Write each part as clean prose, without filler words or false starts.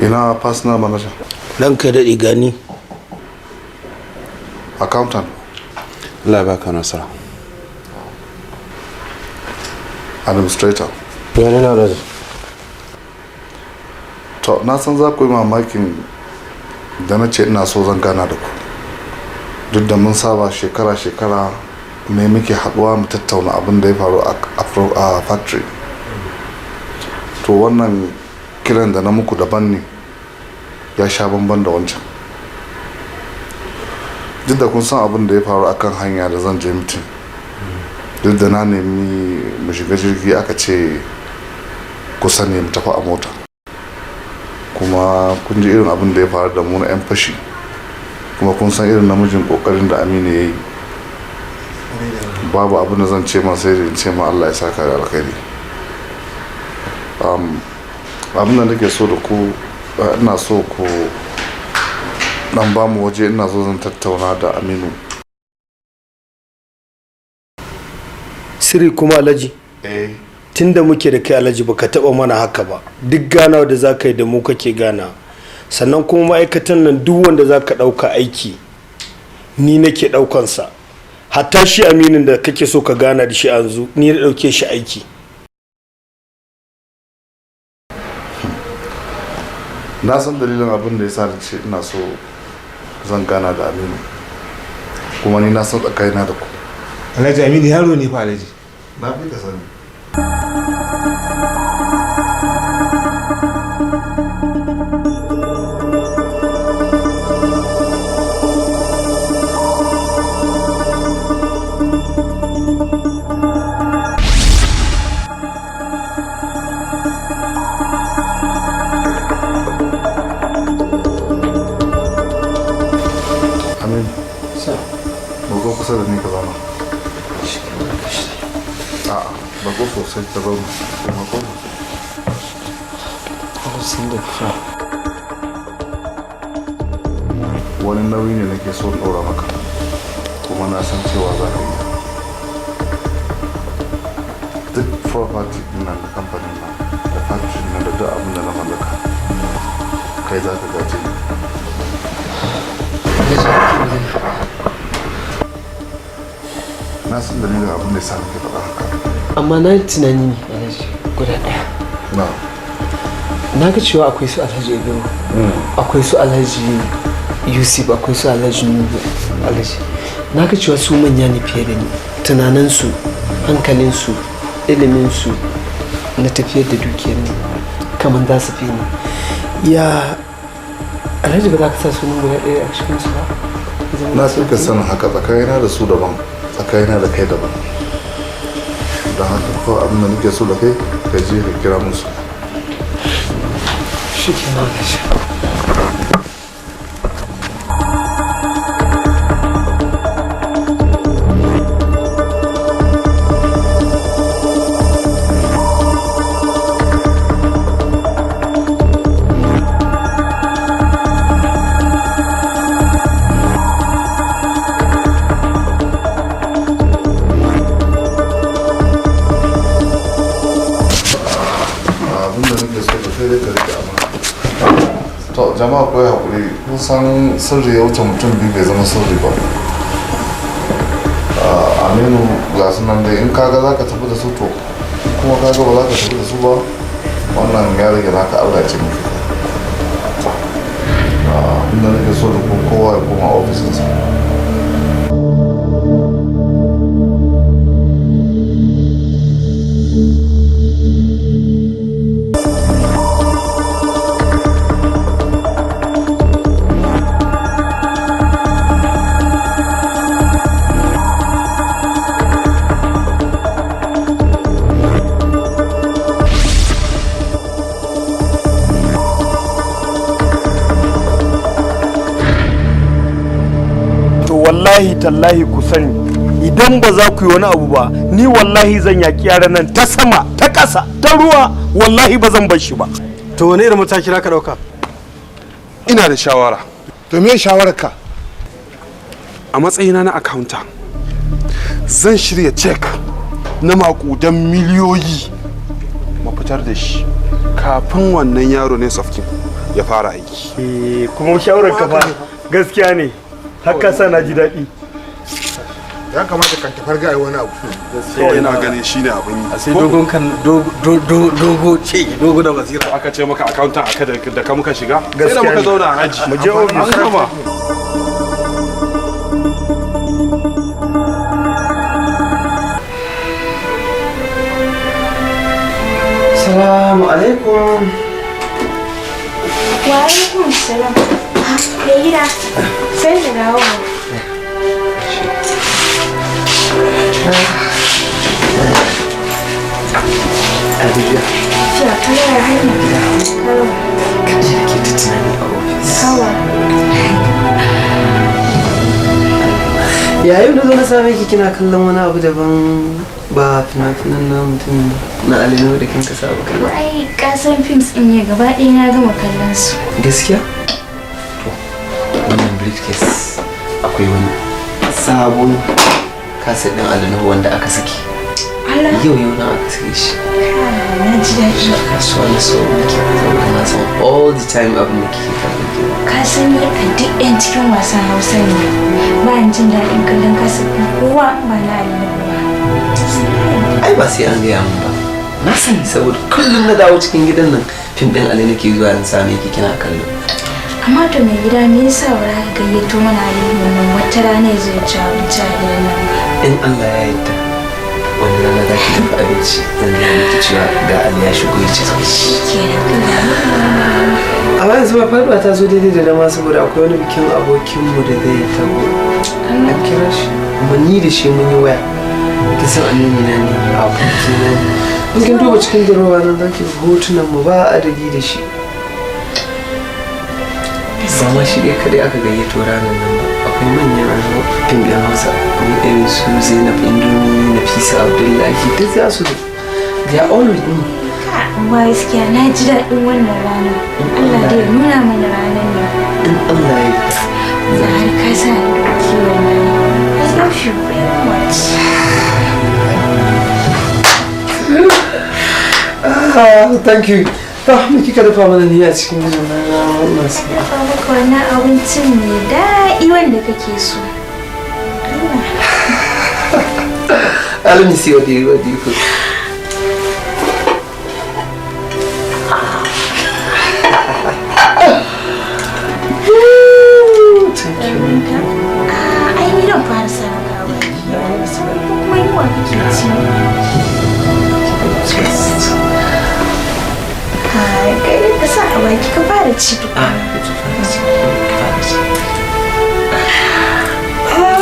Ina personal manager? Ranka daɗe, gani. Accountant. Allah ya baka nasara. Administrator. Gani na da. To, na san za ku yi mamakin da na ce ina so zan gana da ku, duk da mun saba shekara-shekara ne muke haɗuwa mu tattauna abin da ya faru a factory. To, wannan kiran da na muku daban ne, ya sha bamban da wancan, duk da kun san abin da ya faru akan hanya da zan je meeting. Duk da na nemi mu shiga jirgi, aka ce kusa ne, mu tafi a mota. Kuma kun ji irin abin da ya faru da mu na 'yan fashi, kuma kun san irin namijin kokarin da Aminu ya yi. Babu abin da zan ce ma sai da in ce ma Allah ya saka da alkhairi. Abin da nake so da ku Ina so ku dan ba mu waje, ina so zan tattauna da Aminu. Sirri kuma, Alhaji? Eh. Tunda muke da kai, Alhaji, baka taba mana haka ba. Duk ganawa da za ka yi da mu kake gana. Sannan kuma ma'aikatan nan, duk wanda za ka ɗauka aiki ni nake ɗaukansa. Hatta shi Aminin da kake so ka gana da shi yanzu, ni na ɗauke shi aiki. Na san dalilin abin da ya sa na ce ina so zan gana da Aminu, kuma ni na san tsakanina da ku. Alhaji, Aminu yaro ne fa, Alhaji. Na fi ka sani. Aminu, ba kusa da ni ka zauna. A'a, ba ko sosai, ka zauna. Ba ko sosai. Wani nauyi ne nake so in ɗora maka, kuma na san cewa za ka iya. Duk property ɗin nan da kamfanin nan da factory nan da duk abin da na mallaka, kai za ka gaje ni. Na san dalilin abin da ya sa nake faɗa haka. Amma na yi tunani ne, Alhaji, guda ɗaya. Na. Na ga cewa akwai su Alhaji Ibro, akwai su Alhaji Yusuf, akwai su Alhaji Nuhu. Alhaji, na ga cewa su manya ne fiye da ni. Tunaninsu, hankalinsu, iliminsu na tafiyar da dukiyar ne kamar za su fi ni. Ya Alhaji, ba za ka sa sunan guda ɗaya a cikinsu ba? Na fi ka sanin haka. Tsakanina da su daban, tsakanina da kai daban. Don haka kawai abin da nake so da kai, ka je ka kira musu. Shi ke nan, Alhaji. Abin da nake so da kai dai, ka rike amana. To jama'a, ku yi haƙuri. Kun san sirri ya wuce mutum biyu bai zama sirri ba. Aminu, ga su nan dai, in kaga za ka tafi da su to, kuma kaga ba za ka tafi da su ba, wannan ya rage naka. Allah ya ce miki. Abin da nake so da ku, kowa ya koma ofisinsa. To wallahi tallahi, ku sani, idan ba za ku yi wani abu ba, ni wallahi zan yaƙi yaran nan ta sama, ta ƙasa, ta ruwa. Wallahi ba zan bar shi ba. To wani irin mataki za ka ɗauka? Ina da shawara. To me shawararka? A matsayina na accountant, zan shirya cek na makudan miliyoyi mu fitar da shi kafin wannan yaro ne sofkin ya fara aiki. Eh, kuma shawarar ka fa gaskiya ne, haka sa na ji daɗi. Ya kamata kan tafar ga wani abu. Kawai ina ganin shine abin yi. Sai dogon kan dogo ce, dogo da basira. Aka ce maka accountant aka da ka muka shiga, sai da Gaskiya muka ne. zauna a aji. Mu je ofis. An gama. Salamu alaikum. Wa alaikum salam. Mai gida, sai da dawo. Abuja. Fiya, kana ya hanya. Kalau. Kaji da ke ta tunani a ofis. Hawa. Yayin da zo na same ki kina kallon wani abu daban ba fina-finan na mutum na Alinu da kin ka saba kallo. Ai ka san films din ne gaba ɗaya na gama kallon su. Gaskiya? To, wannan briefcase akwai wani sabon kaset ɗin Alinu wanda aka saki. Allah. Yau yau na aka saki shi. Na ji daɗi. Kasuwa na so miki saboda na san all the time abin da kike kallo kenan. Ka san ni a duk 'yan cikin wasan Hausa ne. Ba ni jin daɗin kallon kaset ɗin kowa ba na Alinu ba. Ai ba sai an gaya min ba, na sani, saboda kullum na dawo cikin gidan nan fim ɗin Ali nake zuwa in same ki kina kallo. Amma to mai gida, me yasa ba za ka gayyato mana Aliyu nan wata rana ya zo ya ci abinci a gidan nan ba? In Allah ya yarda, wani rana za ki dafa abinci zan gaya miki cewa ga Ali ya shigo ya ci abinci. Kenan. Amma yanzu ba faɗuwa ta zo daidai da dama saboda akwai wani bikin abokinmu da zai taho, an kira shi, kuma ni da shi mun yi waya. Kin san amini na ne, abokina ne. In kin duba cikin durowa nan za ki ga hotunan mu ba adadi da shi. Ba ma shi ɗaya kaɗai aka gayyato ranar nan ba, akwai manyan fim ɗin Hausa kamar irin su Zainab Indomi, Nafisa Abdullahi, duk za su zo. They are all with me. Amma gaskiya na ji daɗin wannan ranar. Allah dai ya nuna mana ranar nan. In Allah ya yarda. Za har ka sa ni doki wannan. I love you very much. Ah, thank you. To, me kika dafa mana ni a cikin gidan na wannan sai? Dafa maka wannan abincin mai daɗi wanda kake so. Ah, let me see what do you cook. Ooh, thank you. Ah, ai ni dan fara sa maka a baki. Ko kuma yunwa kake ci. Just. Ah, kai dai ka sa a baki ka fara ci tukuna. Ah, it's fine. It's fine. Ah.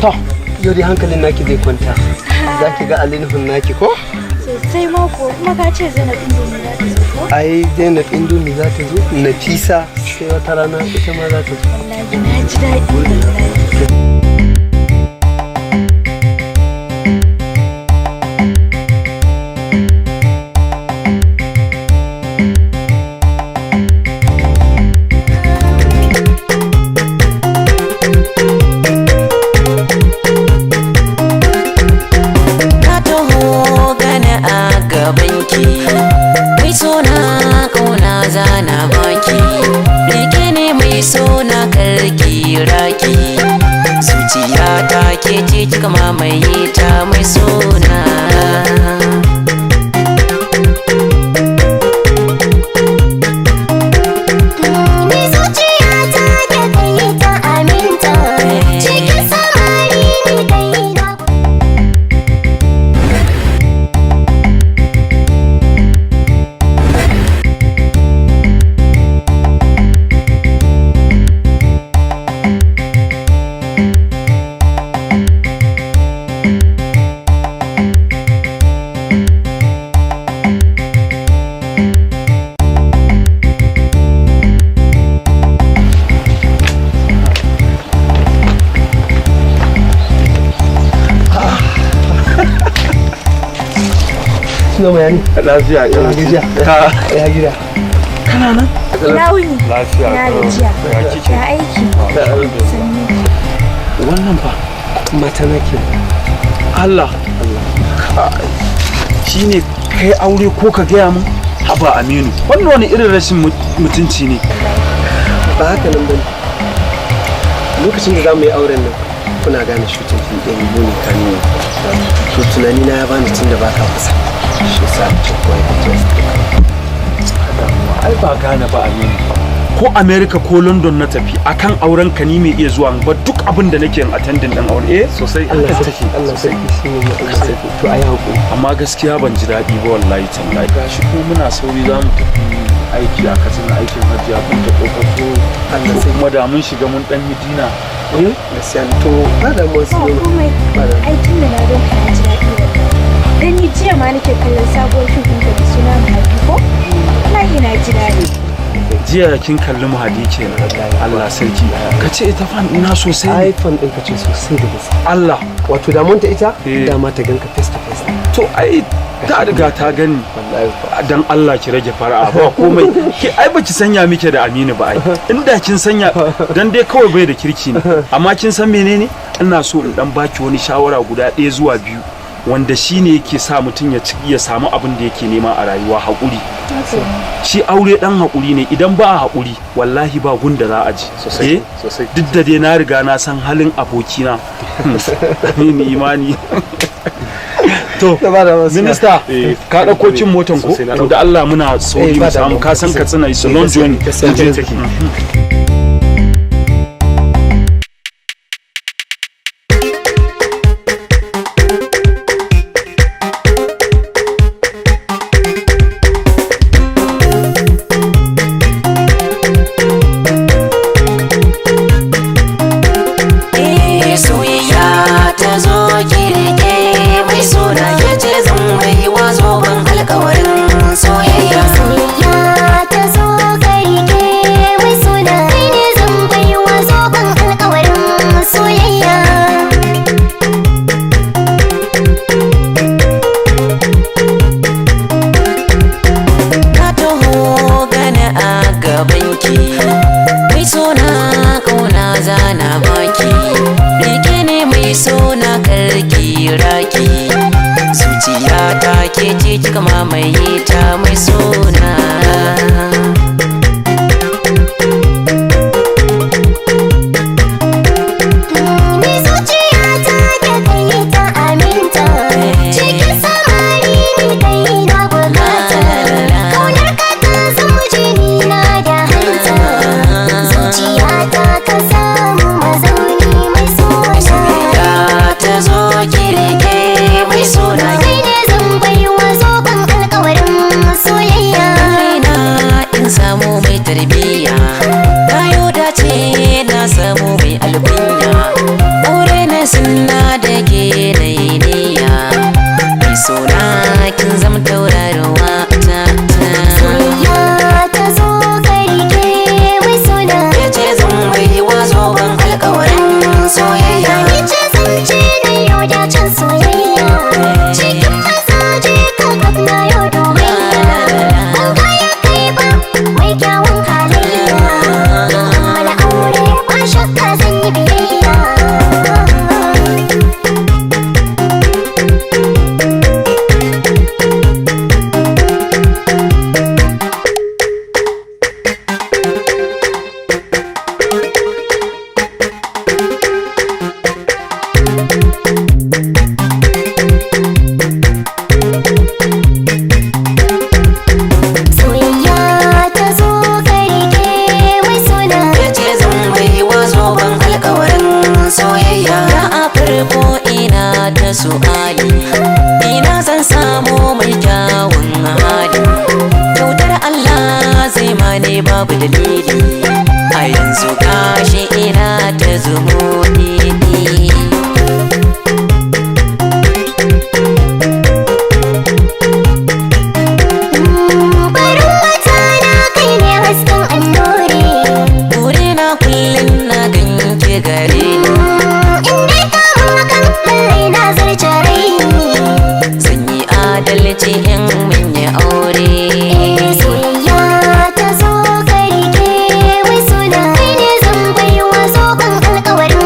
To, yau dai hankalin naki zai kwanta. Za ki ga alinhun naki ko? Sosai mako, kuma ka ce Zainab Indomi za ta zo ko? Ai Zainab Indomi za ta zo, Nafisa sai wata rana ita ma za ta zo. Wallahi na ji daɗi wallahi. Ka taho gane a gabanki, mai sona, kauna zana baki, rike ne mai sona, karki raki, zuciya ta ke ce kika mamaye ta, mai sona. Ni zuciyata da kai ta aminta, cikin samari ni kai na. Suna bayani. Lafiya. Ya gajiya. Ya gida. Kana nan? Ina wuni? Lafiya. Na gajiya. Ya kike? Ya aiki. Sannu. Wannan fa? Mata na ke. Allah. Allah. Shine kai aure ko ka gaya min? Haba Aminu, wannan wani irin rashin mutunci ne? Ba haka nan bane. Lokacin da za mu yi auren nan, kuna gane shooting fim ɗin mu ne kan ne. To tunani na ya bani tun da baka kusa. Shi yasa ce kawai ka just. Ai ba gane ba Aminu. Ko America ko London na tafi akan auren ka, ni mai iya zuwa ba duk abin da nake yin attending din aure. Eh sosai. Allah haka sarki, Allah sarki, shi ne Allah sarki. To ayi hakuri. Amma gaskiya ban ji daɗi ba wallahi tallahi. Gashi ko muna sauri za mu tafi aiki a Katsina, aikin hajji a kan ta kofar so. Allah sarki. Kuma da mun shiga mun dan yi dina. Eh, gaskiya to ba da mu Ba wasu ne. komai. Ba da. Ai tun da na ganka na ji daɗi wallahi. Dan ni jiya ma nake kallon sabuwar fim ɗinka da suna Mahadi ko? Wallahi na ji daɗi. Jiya kin kalli Mahadi kenan? Allah sarki, ka ce ita fan ina sosai ne. iPhone ɗinka ce sosai da gaske. Allah. Wato damunta ita dama ta ganka face to face. To ai ta riga ta gani. Wallahi. Dan Allah ki rage fara'a, ba komai. Ki ai baki sanya muke da Aminu ba ai. Inda kin sanya dan dai kawai bai da kirki ne. Amma kin san menene? Ina so in dan baki wani shawara guda ɗaya zuwa biyu wanda shine yake sa mutum ya ci ya samu abin da yake nema a rayuwa: haƙuri. Shi aure dan haƙuri ne. Idan ba a haƙuri, wallahi ba gunda za a ji. Sosai, Eh? sosai. Duk da dai na riga na san halin abokina Aminu Imani. To minista, ka ɗauko cin motan ko? Sosai na To da Allah muna sauri Eh, ba mu samu damuwa. ka san Katsina is a long journey. Gaskiya. Mu je. Eh, soyayya ta zo kirke mai suna, ke ce zan mai wazo ban alkawarin soyayya. Soyayya ta zo ka rike mai suna, kai ne zan baiwa zoben alkawarin soyayya. Na taho gane a gabanki mai suna, kauna zana baki, rike ne mai suna, karki raki, zuciya ta ke ce kika mamaye ta mai suna. Ni zuciya ta da kai ta aminta, cikin samari ni kai na bukata. Kaunar ka ta zama jini na da hanta, zuciya ta ka samu mazauni mai suna. Ya ta zo kirke mai suna. Kai ne zan baiwa zoben alkawarin soyayya. Raina in samu mai tarbiyya, na yau dace na samu mai alkunya, aure na sunna da ke na yi niyya, mai suna kin zama tauraruwa ta ta. Soyayya ta zo ka rike mai suna. Ke ce zan bai wazo ban alkawarin soyayya. Ni ce zance na yau da can soyayya, cikin mazaje ka kaf na yau domin ban kaya kai ba mai kyawun halayya. Mana aure ba shakka zan yi biyayya. Soyayya ta zo ka rike mai suna. Ke ce zan bai wazo ban alkawarin soyayya. Da a farko ina ta su'ali, ina zan samu mai kyawun hali, kyautar Allah zai mane babu dalili, a yanzu gashi ina ta zumuɗi. Barin wata na kai ne hasken annuri. Burina kullum na ganke gare ni. In dai ka mun hakan lallai na zarce rai. Zan yi adalci in mun yi aure. Soyayya ta zo ka rike mai suna, kai ne zan baiwa zoben alkawarin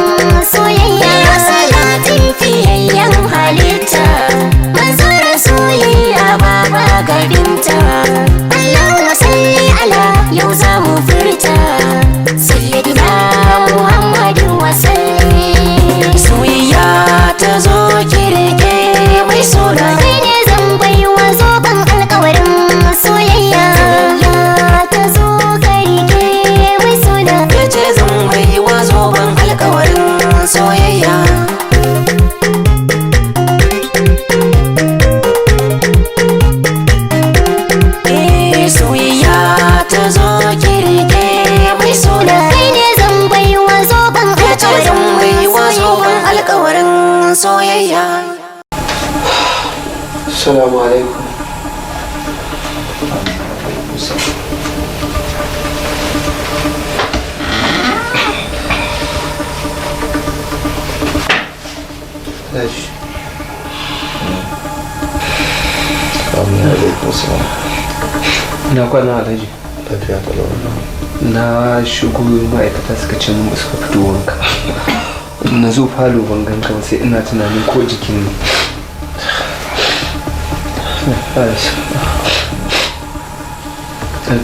Assalamu alaikum. Alhaji. Alaikum salam. Na kwana, Alhaji. Lafiya kalau. Na shigo, ma'aikata suka ce mun suka fito wanka. Na zo falo ban ganka ba, sai ina tunanin ko jikin ne.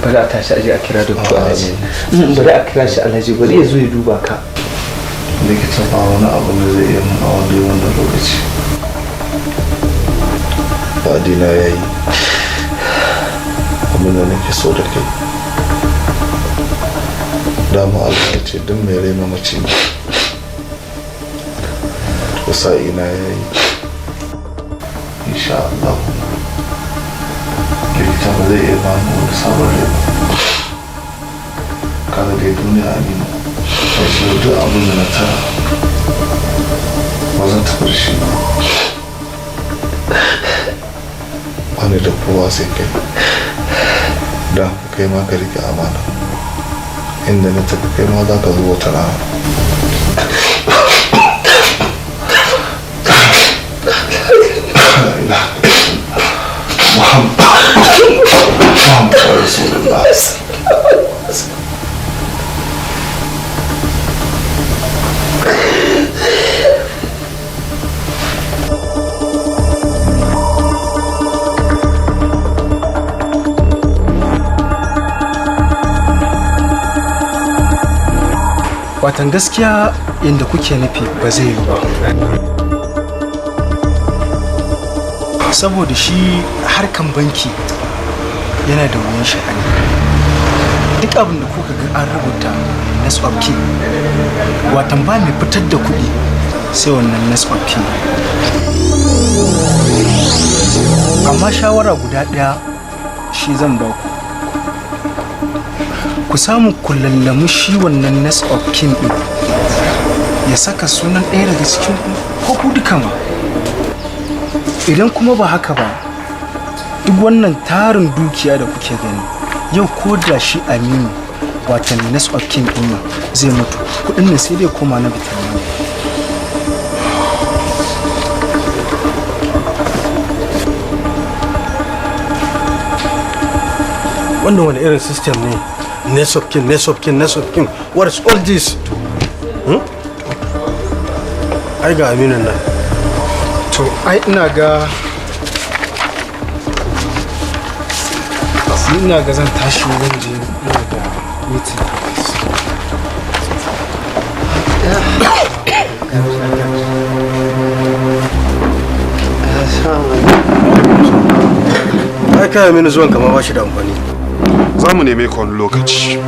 Bari a tashi aje a kira Doktor Alhaji. Bari a kira shi, Alhaji, bari ya zo ya duba ka. Likita ba wani abu da zai iya mun a wani wannan lokaci. Badina ya yi abin da nake so da kai. Dama Allah ya ce duk mai rai mamaci ne. To, sa'ina ya yi, insha Allah likita ba zai iya bani wani sabon rai ba. Kaga dai duniya, Aminu, da shi duk abin da na tara ba zan tafi da shi ba. Bani da kowa sai kai. Da kai ma ka rike amana. Inda na tafi, kai ma za ka zo wata rana. La ilaha Muhammad Muhammad Rasulullah. Watan gaskiya, inda kuke nufi ba zai yi ba, saboda shi harkan banki yana da wuyan sha'ani. Duk abin da kuka ga an rubuta next of kin, watan ba mai fitar da kuɗi sai wannan next of kin. Amma shawara guda ɗaya shi zan ba ku: ku samu ku lallamu shi wannan next of kin ɗin ya saka sunan ɗaya daga cikin ku ko ku duka ma. Idan kuma ba haka ba, duk wannan tarin dukiya da kuke gani yau, ko da shi Aminu, watan next of kin ɗin nan, zai mutu, kuɗin nan sai dai koma na bitan. Wannan wani irin system ne? Next of kin, next of kin, next of kin, what is all this? Hmm? Ai ga Aminu nan. To, ai ina ga zan tashi, zan je, ina da meeting. Ai kai Aminu, zuwan kama ba shi da amfani. Za mu neme ka wani lokaci.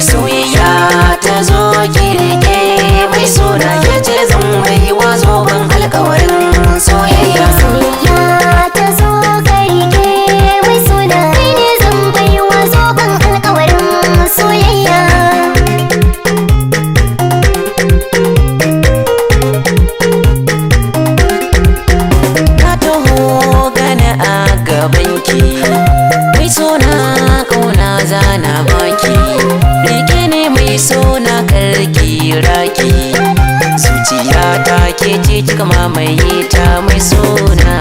Soyayya ta zo, kirke mai suna, ke ce zan bai wa zoben alkawarin soyayya. Soyayya ta zo, karike mai suna, kai ne zan baiwa zoben alkawarin soyayya. Na taho gane a gabanki mai suna, kauna zana baki, rike ne mai suna, karki raki. Zuciya ta ke ce kika mamaye ta, mai suna.